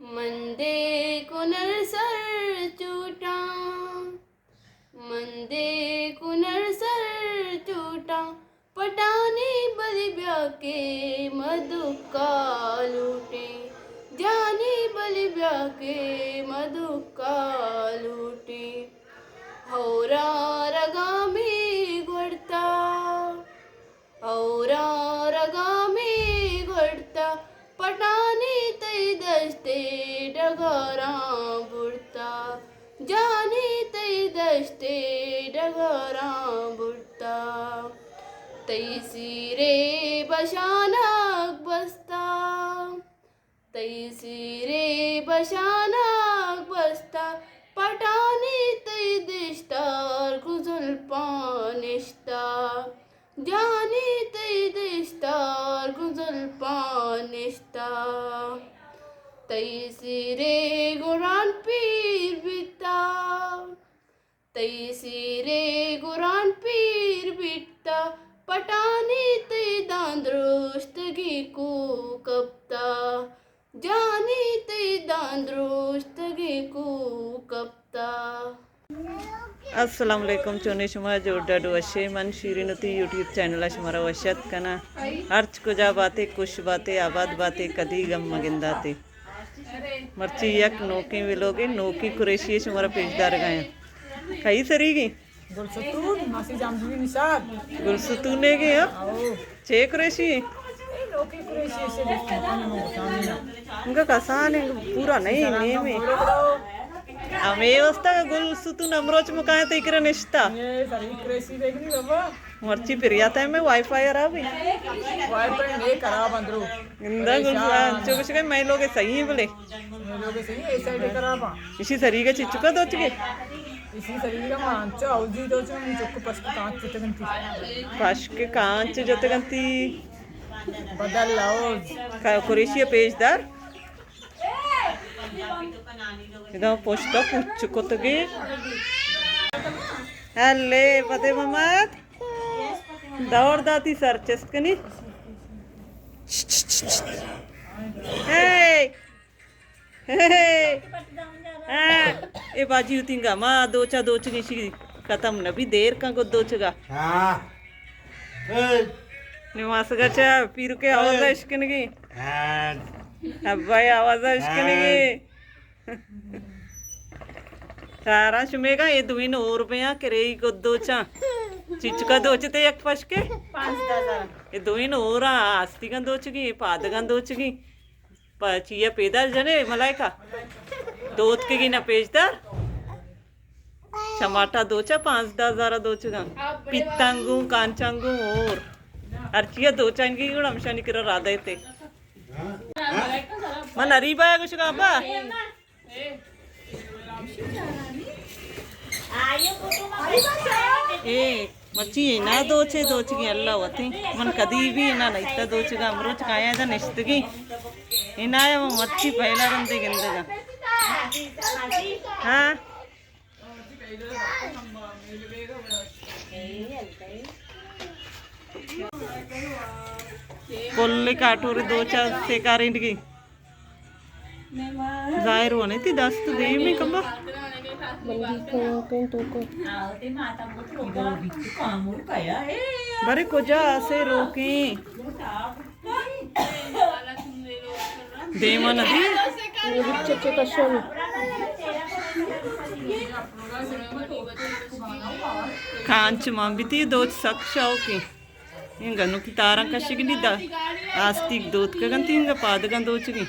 من دے کنر سر چوٹاں، من دے کنر سر چوٹاں، پٹانی بلی بیا کہ مدکا لوٹیں، جانی بلی بیا کہ مدکا لوٹیں۔ ہوراں رگامی گڑتا، ہوراں رگامی گڑتا، پٹانی تئی دشتے ڈگاراں برتا، جانی تئی دشتے ڈگاراں برتا۔ تئی سیرے بشانک بستا، تئی سیرے بشانک بستا، پٹانی تئی دشتار گوں زلپاں نشتا، جانی تئی دشتار گوں زلپاں نشتا۔ تئی سیرے گڑان پیر بیتا، تئی سیرے گڑان پیر بیتا، پٹانی تئی داں درشتگیں کوہ کپتا، جانی تئی داں درشتگیں کوہ کپتا۔ السلام علیکم، چونے شما؟ جوڑ ڈاڈ وشے؟ من شیرین وتی یوٹیوب چینل ءَ شمارا وش اتک کناں۔ ہرچ کجا باتے، خوش باتے، آباد باتے، کدی غم مگنداتے۔ مرچی یک نوکیں ویلوگے، نوکیں قریشی شمارا پیش دارگا ایں۔ کئی سریگی؟ گلستون، ماسی جامزوی نشاد۔ گلستون نے گے، ہاں؟ آؤ۔ چے قریشی؟ اے نوکیں قریشی سے دوست مکانی من گسانی نا۔ انگا کسان پورا نہیں، نیمے۔ ہمیں واسطہ گلستون امروچ مکائیں تئی کرا نشتا۔ یہ سری قریشی دیکھ لی بابا۔ مرچی پریات ہے میں وائی فائی خراب ہے۔ وائی فائی نہیں خراب اندرو۔ گندا گل، پریشان۔ چو کچھ کہ میں لوگ صحیح ہیں بلے۔ میں لوگ صحیح ہے، اے سائیڈ خراب ہاں۔ اسی سریگا چچکا دوچگے؟ اسی سریگا ما انچو اوزی دوچگا، من چک پشک کانچ جتگنتی۔ پشک کانچ جتگنتی۔ بدل اوز۔ کا قریشی پیش دار۔ ادا پشتا پچ کتگے۔ ہلے، فتح محمد۔ دور داتی سر چست کنی۔ ہے۔ ہے۔ ہاں۔ اے باجی ہوتینگا ما دوچا دوچگی شی ختم نبی دیر کن گد دوچگا۔ ہاں۔ اے۔ نماسگا چا پیرو کے آواز اشکنگی۔ ہاں۔ ابا آواز اشکنگی۔ ہاں۔ تارا شمیگا اے دوین اور بیاں کہ ریئی گد دوچاں۔ چچکا دوچتے یک پشکے؟ پانزدہ ہزار۔ اے دوین اور آستیگاں دوچگی، پادگاں دوچگی۔ پا چیا پیدا جنے ملائکہ؟ دوتکگی نہ پیشدار؟ چماٹا دوچا پانزدہ ہزار دوچگاں۔ پیتانگوں، کانچانگوں اور۔ ہرچیا دوچانگی گڑا ہمشانی کرا رادہ تے۔ من اریبا گوشگا ابا۔ اے مرچی انا دوچے دوچگی اللہ وتی۔ من کدی بھی انا نیتا دوچگا، امروچ کایا دا نشتگی۔ انا یا مرچی پہلا رندے گندگا۔ ہاں۔ کل کاٹور دوچا سے کارینڈگی۔ ظاہر ہونے تی دست دیم میں کمبا۔ بندی کن کن تو کو۔ برے کجا اسے روکیں۔ دیما ندی۔ یہ بھی چچے کشو میں۔ کانچ مان بیتی دوچ سک شوقیں۔ اے گنوکی تاراں کشگی نی دا۔ آستیگ دوتکگنتی انگا پادگاں دوچگی۔